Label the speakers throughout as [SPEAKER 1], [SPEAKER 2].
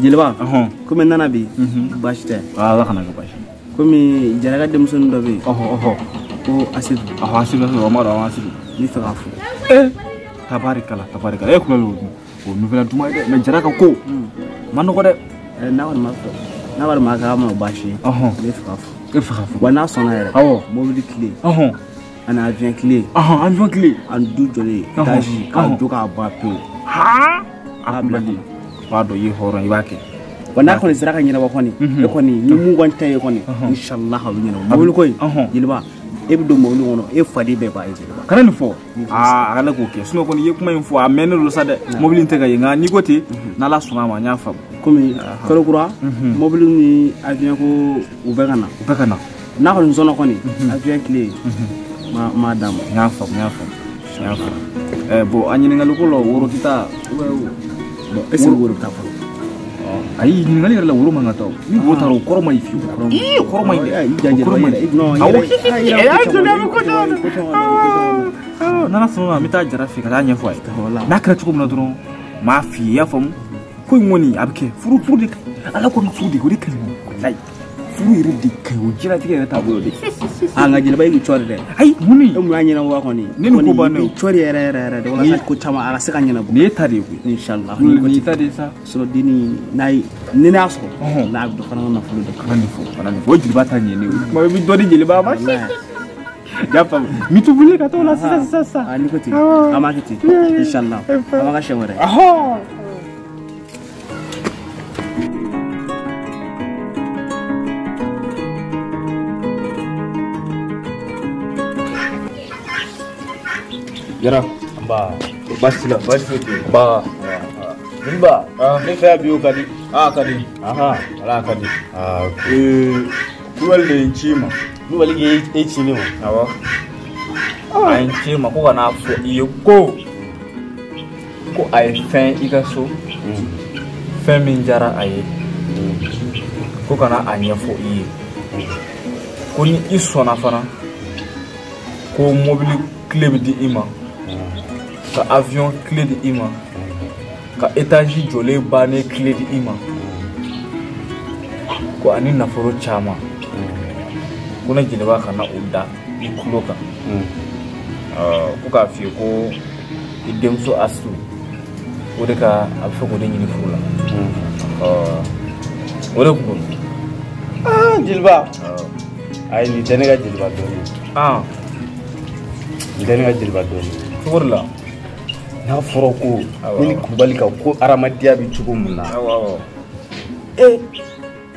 [SPEAKER 1] Jeliba komi n nana bi baasi tɛ.
[SPEAKER 2] Ala kana kɛ baasi.
[SPEAKER 1] Komi Jara ka denmisɛnnin dɔ bɛ yen. Ko Asidu.
[SPEAKER 2] Asidu o ma dɔn Asidu.
[SPEAKER 1] N bɛ fɛ k'a furu.
[SPEAKER 2] Tabarikala tabarikala e kulubali o nouvelle duman ye dɛ mais Jara ka ko ma nɔgɔ dɛ.
[SPEAKER 1] N'a kɔni ma fɛ n'a kɔni ma kɛ a ma baasi ye. N bɛ fɛ k'a furu.
[SPEAKER 2] E fɛ k'a furu.
[SPEAKER 1] Wa n'a sɔnna yɛrɛ.
[SPEAKER 2] Awɔ.
[SPEAKER 1] Mobili tile. Ani avion tile.
[SPEAKER 2] Avion tile.
[SPEAKER 1] Ani du jɔlen étage k'a jɔ k'a ban pewu.
[SPEAKER 2] A kulubali b'a dɔn i ye hɔrɔn i b'a kɛ.
[SPEAKER 1] Wa n'a kɔni sera ka ɲɛnabɔ kɔni e kɔni ni mun kɔni ta ye kɔni inshallah a bɛ ɲɛnabɔ. Mobili ko in Jeliba e bɛ don mobili kɔnɔ e faden bɛɛ b'a ye Jeliba.
[SPEAKER 2] Kana nin fɔ a kana k'o kɛ sinon kɔni i ye kuma in fɔ a mɛnnen don sa dɛ mobili in tɛ ka ye nka n'i ko ten n'Ala sɔnna a ma n y'a faamu.
[SPEAKER 1] Komi kalo kura mobili ni avion ko u bɛ ka na.
[SPEAKER 2] U bɛ ka na.
[SPEAKER 1] N'a kɔni sɔnna kɔni avion tile ma d'a ma.
[SPEAKER 2] N y'a faamu n y'a faamu n y'a faamu. Bon a ɲininkali ko la woro tɛ taa.
[SPEAKER 1] Bon est ce que woro bɛ taa fɔlɔ.
[SPEAKER 2] Ayi ɲininkali yɛrɛ la woro man ka taa o ni woro taara o kɔrɔ ma ɲi fiyewu. Ii o kɔrɔ ma ɲi dɛ.
[SPEAKER 1] I
[SPEAKER 2] o kɔrɔ ma ɲi.
[SPEAKER 1] Awɔ
[SPEAKER 2] n'Ala sɔnna ma n bɛ taa Jara fɛ ka taa ɲɛfɔ a ye. N'a kɛra cogo min na dɔrɔn n m'a f'i ye i y'a faamu ko in kɔni a bɛ kɛ furu de ka ɲi Ala kɔni furu de o de ka ɲi walayi furu yɛrɛ de ka ɲi o diɲɛlatigɛ yɛrɛ taabolo de.
[SPEAKER 1] Nka Jeliba i k'i cɔri dɛ.
[SPEAKER 2] Ayi mun ni.
[SPEAKER 1] E mun y'a ɲɛnabɔ kɔni.
[SPEAKER 2] Ne ni ko bannen o.
[SPEAKER 1] I k'i cɔri yɛrɛ yɛrɛ yɛrɛ de walasa ko caman a ka se ka ɲɛnabɔ.
[SPEAKER 2] Nin ye ta de ye koyi.
[SPEAKER 1] Inshallah.
[SPEAKER 2] Nin ye ta de ye sa.
[SPEAKER 1] Sinon denni n'a ye ni ne y'a sɔrɔ. N'a bɛ dɔ fana ka nafolo dɛ.
[SPEAKER 2] Kana nin fɔ kana nin fɔ o Jeliba ta ɲɛ ne ye o. Kuma i bɛ dɔ di Jeliba ma. Y'a faamu n bɛ t'u wele ka t'o la sisan sisan sisan.
[SPEAKER 1] Ni ko ten an b'a kɛ ten inshallah an b'a ka siɲɛ wɛrɛ.
[SPEAKER 3] Jara
[SPEAKER 4] Ba
[SPEAKER 3] baasi t'i la.
[SPEAKER 4] Baasi foyi tɛ yen.
[SPEAKER 3] Ba
[SPEAKER 4] Jeliba ne fɛ bi o ka di.
[SPEAKER 3] A ka di.
[SPEAKER 4] Ala
[SPEAKER 3] ka di.
[SPEAKER 4] Ok.
[SPEAKER 3] Kulubali de ye n ci i ma.
[SPEAKER 4] Kulubali k'e ci ne ma.
[SPEAKER 3] Awɔ. A ye n ci i ma ko ka n'a fɔ i ye ko a ye fɛn i ka so. Fɛn min diyara a ye. Ko ka na a ɲɛfɔ i ye. Ko ni i sɔnna fana ko mobili tile bɛ di i ma. Ka avion tile di i ma. Ka étage jɔlen bannen tile di i ma. Ko ani nafolo caman. Ko ne Jeliba kana o da i tulo kan. Ko k'a f'i ye ko i denmuso Asitu o de ka a bɛ fɛ k'o de ɲini furu la. O de kun don.
[SPEAKER 4] Jeliba. Ayi nin tɛ ne ka Jeliba dɔɔnin ye. Nin tɛ ne ka Jeliba dɔɔnin ye.
[SPEAKER 3] Cogo de la.
[SPEAKER 4] N'a fɔra ko ne ni Kulubali ka ko hadamadenya bɛ cogo min na.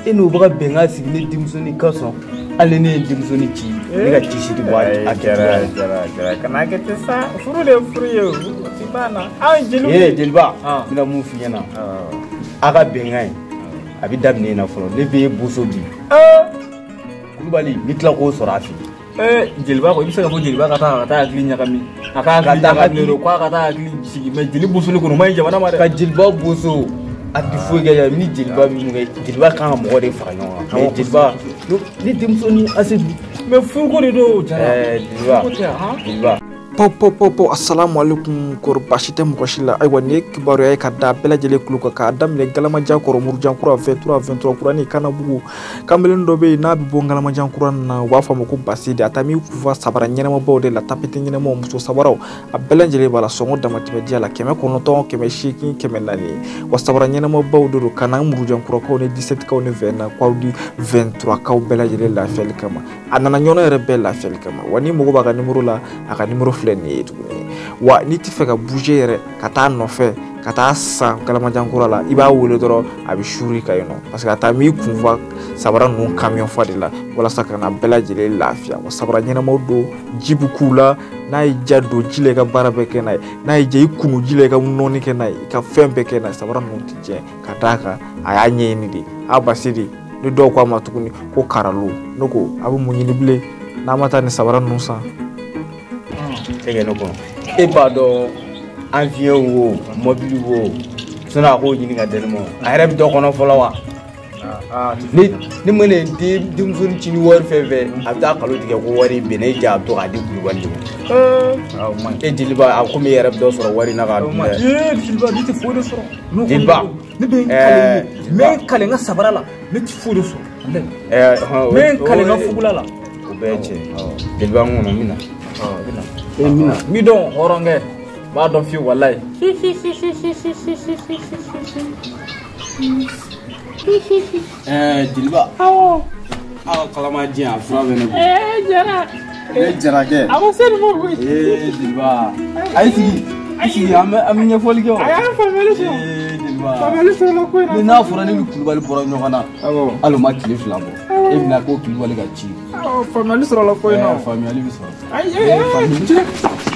[SPEAKER 4] E n'o bɛ ka bɛnkan sigi ne denmusonin ka sɔn hali ne ye denmusonin ci ne ka tisiri bɔ a kɛcogoya la.
[SPEAKER 3] Jara kana kɛ ten sa furu de ye furu ye o ti ban na anw jeliw.
[SPEAKER 4] Jeliba n bɛna mun f'i ɲɛna a ka bɛnkan in a bɛ daminɛ in na fɔlɔ ne bɛ e boso bi. Kulubali n bɛ tila k'o sɔrɔ a fɛ yen.
[SPEAKER 3] Jeliba ko i bɛ se ka fɔ Jeliba ka taa hakili ɲagami a ka hakili ɲagami don k'a ka taa hakili sigi mais jeli bosoli kɔni o ma ɲi jamana ma dɛ.
[SPEAKER 4] Ka Jeliba boso a tɛ foyi kɛ ni Jeliba bɛ mun kɛ Jeliba kan ka mɔgɔ de fara ɲɔgɔn kan mais Jeliba ni denmusonin Asidu.
[SPEAKER 3] Mais furuko de don Jara.
[SPEAKER 4] Jeliba Jeliba.
[SPEAKER 5] Pɔpɔpɔpɔ assalamu alaikum kɔrɔ baasi tɛ mɔgɔ si la. Ayiwa nin ye kibaruya ye ka da bɛɛ lajɛlen tulo kan k'a daminɛ Galamajan kɔrɔ Murujankura 23 23 kura ni Kanabugu kamalen dɔ bɛ yen n'a bɛ bɔ Galamajan kura na u b'a fɔ a ma ko Basidi a taa min kufa sabara ɲɛnamabaw de la tapiti ɲɛnamaw muso sabaraw a bɛɛ lajɛlen b'a la sɔngɔ damatɛmɛ diya la 900 800 400 wa sabara ɲɛnamabaw de don ka na Murujankurakaw ni 17kaw ni 20kaw ni 23kaw bɛɛ lajɛlen lafiyali kama a nana ɲɔnɔ yɛrɛ bɛɛ lafiyali kama wa ni mago b'a ka nimoro la a ka nimoro filɛ nin ye tuguni wa n'i ti fɛ ka bouger yɛrɛ ka taa nɔfɛ ka taa san Galamajankura la i b'a wele dɔrɔn a bɛ suri ka yen nɔ parce que a taa m'i kun fa sabara ninnu camion fa de la walasa ka na bɛɛ lajɛlen lafiya wa sabara ɲɛnamaw don ji bɛ k'u la n'a y'i ja don ji la i ka baara bɛɛ kɛ n'a ye n'a y'i ja i kunu ji la i ka nɔɔni kɛ n'a ye i ka fɛn bɛɛ kɛ n'a ye sabara ninnu tɛ tiɲɛ ka d'a kan a y'a ɲɛɲini de a Basidi ni dɔw k'a ma tuguni ko karalo ne ko a bɛ mun ɲini bilen n'a ma taa ni sabara ninnu san.
[SPEAKER 4] E kɛ ne kɔnɔ e b'a dɔn avion wo mobili wo sɔnni a k'o ɲini ka di ne ma a yɛrɛ bɛ dɔ kɔnɔ fɔlɔ wa ni mana denmusonin ci ni wari fɛn fɛn a bɛ taa kalo tigɛ ko wari bɛnna e ja a bɛ to k'a di Kulubali de ma e Jeliba a komi e yɛrɛ bɛ dɔ sɔrɔ wari na k'a dun dɛ.
[SPEAKER 3] Jeliba ne tɛ foyi de sɔrɔ.
[SPEAKER 4] Jeliba
[SPEAKER 3] Ne bɛ n kale n bɛ n kale n ka sabara la ne ti foyi de sɔrɔ n bɛ n kale n ka fugula la.
[SPEAKER 4] O bɛɛ ye tiɲɛ jeliba n kɔnɔ n bɛ na.
[SPEAKER 3] E n bɛ na. N b'i dɔn hɔrɔnkɛ n b'a dɔn fiyewu walayi.
[SPEAKER 4] Jeliba.
[SPEAKER 6] Awɔ.
[SPEAKER 4] Aw ka kalama diyan a fura bɛ ne bolo.
[SPEAKER 6] Jara.
[SPEAKER 4] Ne Jarakɛ.
[SPEAKER 6] A ko se nin ma koyi.
[SPEAKER 4] Jeliba. A y'i sigi. I sigi an bɛ ɲɛfɔli kɛ o.
[SPEAKER 6] A y'a faamuyali sɔrɔ.
[SPEAKER 4] Jeliba.
[SPEAKER 6] Faamuyali sɔrɔla ko in na.
[SPEAKER 4] Ni n'a fɔra ne ni Kulubali bɔra ɲɔgɔn na.
[SPEAKER 6] Awɔ.
[SPEAKER 4] Hali o ma tile 2 bɔ. E bɛna ko Kulubali ka ci.
[SPEAKER 6] Awɔ faamuyali sɔrɔla ko in na.
[SPEAKER 4] Faamuyali bɛ sɔrɔ.
[SPEAKER 6] Ayi.